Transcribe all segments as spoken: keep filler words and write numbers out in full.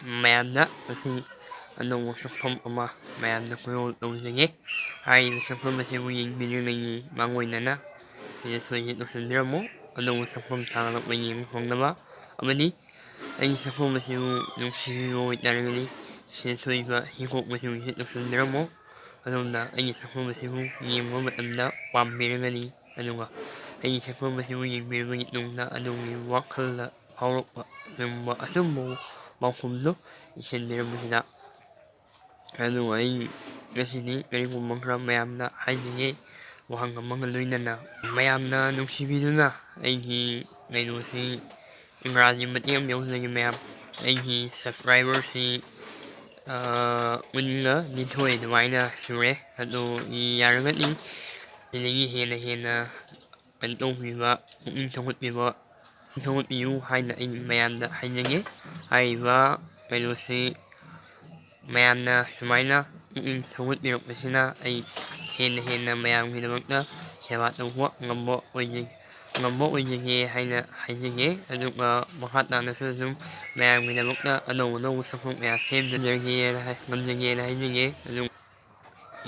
ꯃꯌꯥꯝꯗ ꯉꯁꯤ ꯑꯅꯧꯕ ꯁꯛꯐꯝ ꯑꯃ ꯃꯌꯥꯝꯗ ꯈꯨꯗꯣꯜ ꯇꯧꯖꯒꯦ꯫ ꯍꯥꯏꯔꯤꯕ ꯁꯛꯐꯝ ꯑꯁꯤꯕꯨ ꯌꯦꯡꯕꯤꯔꯤꯉꯩꯒꯤ ꯃꯥꯡꯑꯣꯏꯅꯅ ꯁꯤꯗ ꯁꯣꯏꯁꯤ ꯇꯧꯁꯤꯟꯕꯤꯔꯝꯃꯨ꯫ ꯑꯅꯧꯕ ꯁꯛꯐꯝ ꯊꯥꯒꯠꯂꯛꯄ ꯌꯦꯡꯕ ꯐꯪꯅꯕ ꯑꯃꯗꯤ ꯑꯩꯒꯤ ꯁꯛꯐꯝ ꯑꯁꯤꯕꯨ ꯅꯨꯡꯁꯤꯕꯤꯕ ꯑꯣꯏꯇꯥꯔꯒꯗꯤ ꯁꯤꯗ ꯁꯣꯏꯕ ꯍꯤꯒꯣꯛ ꯃꯆꯨꯁꯤ ꯇꯧꯁꯤꯟꯕꯤꯔꯝꯃꯨ꯫ ꯑꯗꯣꯝꯅ ꯑꯩꯒꯤ ꯁꯛꯐꯝ ꯑꯁꯤꯕꯨ ꯌꯦꯡꯕ ꯃꯇꯝꯗ ꯄꯥꯝꯕꯤꯔꯒꯅꯤ꯫ ꯑꯗꯨꯒ ꯑꯩꯒꯤ ꯁꯛꯐꯝ ꯑꯁꯤꯕꯨ ꯌꯦꯡꯕꯤꯔꯕꯒꯤ ꯇꯨꯡꯗ ꯑꯗꯣꯝꯒꯤ ꯋꯥꯈꯜꯗ ꯐꯥꯎꯔꯛꯄ ꯑꯆꯨꯝꯕ ꯑꯆꯨꯝꯕ ꯄꯥꯎꯈꯨꯝꯗꯨ ꯏꯁꯤꯟꯕꯤꯔꯝꯕꯁꯤꯗ꯫ ꯑꯗꯨꯒ ꯑꯩ ꯉꯁꯤꯗꯤ ꯀꯔꯤꯒꯨꯝꯕ ꯈꯔ ꯃꯌꯥꯝꯗ ꯍꯥꯏꯖꯒꯦ꯫ ꯋꯥꯍꯪ ꯑꯃꯒ ꯂꯣꯏꯅꯅ ꯃꯌꯥꯝꯅ ꯅꯨꯡꯁꯤꯕꯤꯗꯨꯅ ꯑꯩꯒꯤ ꯀꯩꯅꯣꯁꯤ ꯏꯪꯒ꯭ꯔꯥꯖꯤ ꯃꯇꯦꯛ ꯑꯃ ꯌꯥꯎꯖꯒꯦ ꯃꯌꯥꯝ꯫ ꯑꯩꯒꯤ subscriberꯁꯤ ꯃꯨꯟꯒ ꯅꯤꯊꯣꯏ ꯑꯗꯨꯃꯥꯏꯅ ꯁꯨꯔꯦ꯫ ꯑꯗꯣ ꯌꯥꯔꯒꯗꯤ ꯁꯤꯗꯒꯤ ꯍꯦꯟꯅ ꯍꯦꯟꯅ ꯀꯩꯅꯣ ꯇꯧꯕꯤꯕ, ꯄꯨꯛꯅꯤꯡ ꯊꯧꯒꯠꯄꯤꯕ, ꯄꯨꯛꯅꯤꯡ ꯊꯧꯒꯠꯄꯤꯌꯨ ꯍꯥꯏꯅ ꯑꯩ ꯃꯌꯥꯝꯗ ꯍꯥꯏꯖꯒꯦ꯫ ꯍꯥꯏꯔꯤꯕ ꯀꯩꯅꯣꯁꯤ ꯃꯌꯥꯝꯅ ꯁꯨꯃꯥꯏꯅ ꯄꯨꯛꯅꯤꯡ ꯊꯧꯒꯠꯄꯤꯔꯛꯄꯁꯤꯅ ꯑꯩ ꯍꯦꯟꯅ ꯍꯦꯟꯅ ꯃꯌꯥꯝꯒꯤꯗꯃꯛꯇ ꯁꯦꯕꯥ ꯇꯧꯕ ꯉꯝꯕ ꯑꯣꯏꯖꯒꯦ꯫ ꯉꯝꯕ ꯑꯣꯏꯖꯒꯦ ꯍꯥꯏꯅ ꯍꯥꯏꯖꯒꯦ꯫ ꯑꯗꯨꯒ ꯃꯈꯥ ꯇꯥꯅꯁꯨ ꯑꯗꯨꯝ ꯃꯌꯥꯝꯒꯤꯗꯃꯛꯇ ꯑꯅꯧ ꯑꯅꯧꯕ ꯁꯛꯐꯝ ꯀꯌꯥ ꯁꯦꯝꯖꯒꯦꯅ ꯍꯥꯏ-, ꯉꯝꯖꯒꯦꯅ ꯍꯥꯏꯖꯒꯦ꯫ ꯑꯗꯨꯝ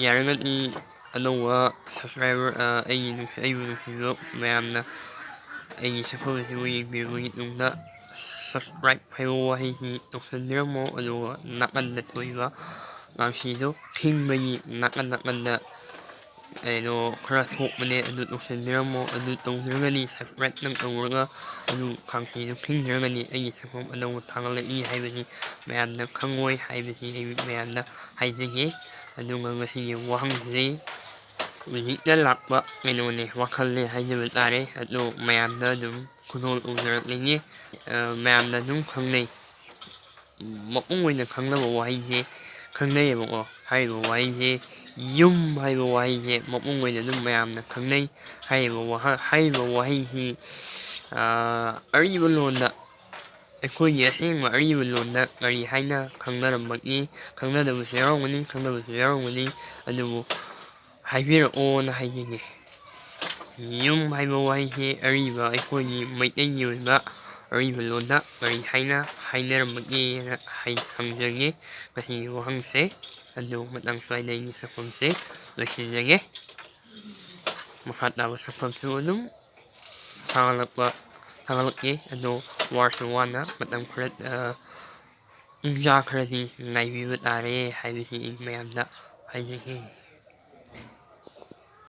ꯌꯥꯔꯒꯗꯤ ꯑꯅꯧꯕ subscriber, ꯑ, ꯑꯩꯒꯤ ꯅꯨꯡꯁꯤ-, ꯑꯩꯕꯨ ꯅꯨꯡꯁꯤꯕ ꯃꯌꯥꯝꯅ ꯑꯩꯒꯤ ꯁꯛꯐꯝ ꯑꯁꯤꯕꯨ ꯌꯦꯡꯕꯤꯔꯕꯒꯤ ꯇꯨꯡꯗ subscribe ꯍꯥꯏꯕ ꯋꯥꯍꯩꯁꯤ ꯇꯧꯁꯟꯕꯤꯔꯝꯃꯣ꯫ ꯑꯗꯨꯒ ꯅꯥꯀꯟꯗ ꯊꯣꯛꯏꯕ ꯉꯥꯡꯁꯤꯗꯨ ꯈꯤꯡꯕꯒꯤ ꯅꯥꯀꯟ ꯅꯥꯀꯟꯗ ꯀꯩꯅꯣ ꯈꯔ ꯊꯣꯛꯄꯅꯦ, ꯑꯗꯨ ꯇꯧꯁꯟꯕꯤꯔꯝꯃꯣ꯫ ꯑꯗꯨ ꯇꯧꯗ꯭ꯔꯒꯗꯤ subscribe ꯅꯪ ꯇꯧꯔꯒ ꯑꯗꯨ ꯈꯥꯡꯁꯤꯗꯨ ꯈꯤꯡꯗ꯭ꯔꯒꯗꯤ ꯑꯩꯒꯤ ꯁꯛꯐꯝ ꯑꯅꯧꯕ ꯊꯥꯒꯠꯂꯛꯏ ꯍꯥꯏꯕꯁꯤ ꯃꯌꯥꯝꯅ ꯈꯪꯉꯣꯏ ꯍꯥꯏꯕꯁꯤ ꯑꯩ ꯃꯌꯥꯝꯗ ꯍꯥꯏꯖꯒꯦ꯫ ꯑꯗꯨꯒ ꯉꯁꯤꯒꯤ ꯋꯥꯍꯪꯁꯤꯗꯤ ꯍꯧꯖꯤꯛꯇ ꯂꯥꯛꯄ ꯀꯩꯅꯣꯅꯦ, ꯋꯥꯈꯜꯅꯦ ꯍꯥꯏꯖꯕ ꯇꯥꯔꯦ꯫ ꯑꯗꯣ ꯃꯌꯥꯝꯗ ꯑꯗꯨꯝ ꯈꯨꯗꯣꯜ ꯇꯧꯖꯔꯛꯂꯤꯅꯤ꯫ ꯑ, ꯃꯌꯥꯝꯅ ꯑꯗꯨꯝ ꯈꯪꯅꯩ, ꯃꯄꯨꯡ ꯑꯣꯏꯅ ꯈꯪꯅꯕ ꯋꯥꯍꯩꯁꯦ ꯈꯪꯅꯩꯌꯦꯕꯀꯣ꯫ ꯍꯥꯏꯔꯤꯕ ꯋꯥꯍꯩꯁꯦ ꯌꯨꯝ ꯍꯥꯏꯕ ꯋꯥꯍꯩꯁꯦ ꯃꯄꯨꯡ ꯑꯣꯏꯅ ꯑꯗꯨꯝ ꯃꯌꯥꯝꯅ ꯈꯪꯅꯩ꯫ ꯍꯥꯏꯔꯤꯕ ꯋꯥꯍ-, ꯍꯥꯏꯔꯤꯕ ꯋꯥꯍꯩꯁꯤ, ꯑ, ꯑꯔꯤꯕ ꯂꯣꯟꯗ, ꯑꯩꯈꯣꯏꯒꯤ ꯑꯁꯦꯡꯕ ꯑꯔꯤꯕ ꯂꯣꯟꯗ ꯀꯔꯤ ꯍꯥꯏꯅ ꯈꯪꯅꯔꯝꯕꯒꯦ? ꯈꯪꯅꯗꯕꯁꯨ ꯌꯥꯎꯔꯝꯒꯅꯤ, ꯈꯪꯅꯕꯁꯨ ꯌꯥꯎꯔꯝꯒꯅꯤ꯫ ꯑꯗꯨꯕꯨ ꯍꯥꯏꯕꯤꯔꯛꯑꯣꯅ ꯍꯥꯏꯖꯒꯦ꯫ ꯌꯨꯝ ꯍꯥꯏꯕ ꯋꯥꯍꯩꯁꯦ ꯑꯔꯤꯕ ꯑꯩꯈꯣꯏꯒꯤ ꯃꯩꯇꯩꯒꯤ ꯑꯣꯏꯕ ꯑꯔꯤꯕ ꯂꯣꯟꯗ ꯀꯔꯤ ꯍꯥꯏꯅ ꯍꯥꯏꯅꯔꯝꯕꯒꯦꯅ ꯍꯥꯏ-, ꯍꯪꯖꯒꯦ꯫ ꯉꯁꯤꯒꯤ ꯋꯥꯍꯪꯁꯦ ꯑꯗꯨ ꯃꯇꯥꯡ ꯁ꯭ꯋꯥꯏꯗ ꯑꯩꯒꯤ ꯁꯛꯐꯝꯁꯦ ꯂꯣꯏꯁꯤꯟꯖꯒꯦ꯫ ꯃꯈꯥ ꯇꯥꯕ ꯁꯛꯐꯝꯁꯨ ꯑꯗꯨꯝ ꯁꯥꯒꯠꯂꯛꯄ, ꯁꯥꯒꯠꯂꯛꯀꯦ꯫ ꯑꯗꯣ ꯋꯥꯔꯁꯨ ꯋꯥꯅ ꯃꯇꯝ ꯈꯔ, ꯑ, ꯄꯨꯡꯖꯥ ꯈꯔꯗꯤ ꯉꯥꯏꯕꯤꯕ ꯇꯥꯔꯦ ꯍꯥꯏꯕꯁꯤ ꯑꯩ ꯃꯌꯥꯝꯗ ꯍꯥꯏꯖꯒꯦ꯫